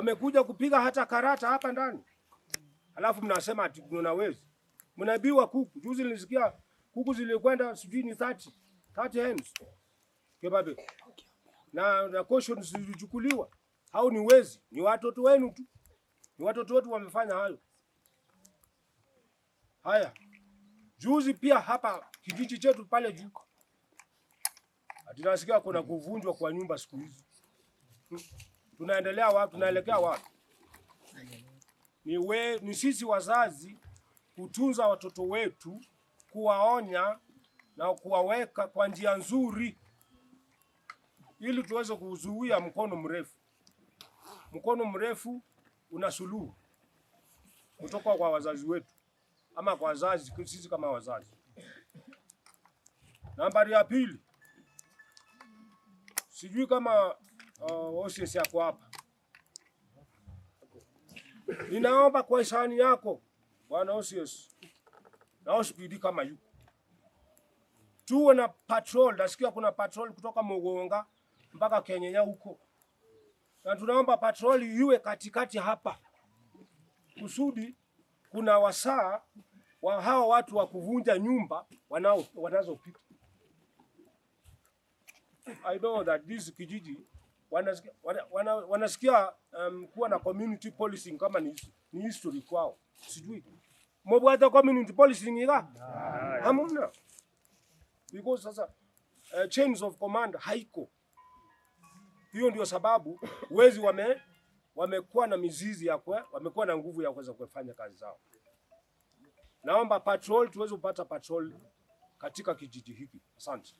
Wamekuja kupiga hata karata hapa ndani, alafu mnasema ati kuna wezi. Mnaibiwa kuku. Juzi nilisikia kuku zilikwenda sijui ni 30 hens. Kebabe. Na caution zilichukuliwa. Hao ni wezi, ni watoto wenu tu. Ni watoto wetu wamefanya hayo. Haya. Juzi pia hapa kijiji chetu pale juu tunasikia kuna kuvunjwa kwa nyumba siku hizi. Tunaendelea wapi? Tunaelekea wapi? Ni sisi wazazi kutunza watoto wetu, kuwaonya na kuwaweka kwa njia nzuri ili tuweze kuzuia mkono mrefu. Mkono mrefu una suluhu kutoka kwa wazazi wetu ama kwa wazazi, sisi kama wazazi. Nambari ya pili, sijui kama OCS yako hapa. Ninaomba kwa hisani yako Bwana OCS na OCPD kama yuko, tuwe na patrol. Nasikia kuna patrol kutoka Mugonga mpaka Kenyenya huko, na tunaomba patrol iwe katikati hapa, kusudi kuna wasaa wa hawa watu wa kuvunja nyumba wanazopita. I know that this kijiji wanasikia kuwa na community policing kama ni history kwao. Sijui. Mbwata community policing ika? Hamna. Because sasa chains of command haiko. Hiyo ndio sababu wezi wamekuwa na mizizi ya kwe, wamekuwa na nguvu ya kuweza kufanya kazi zao. Naomba patrol, tuweze kupata patrol katika kijiji hiki. Asante.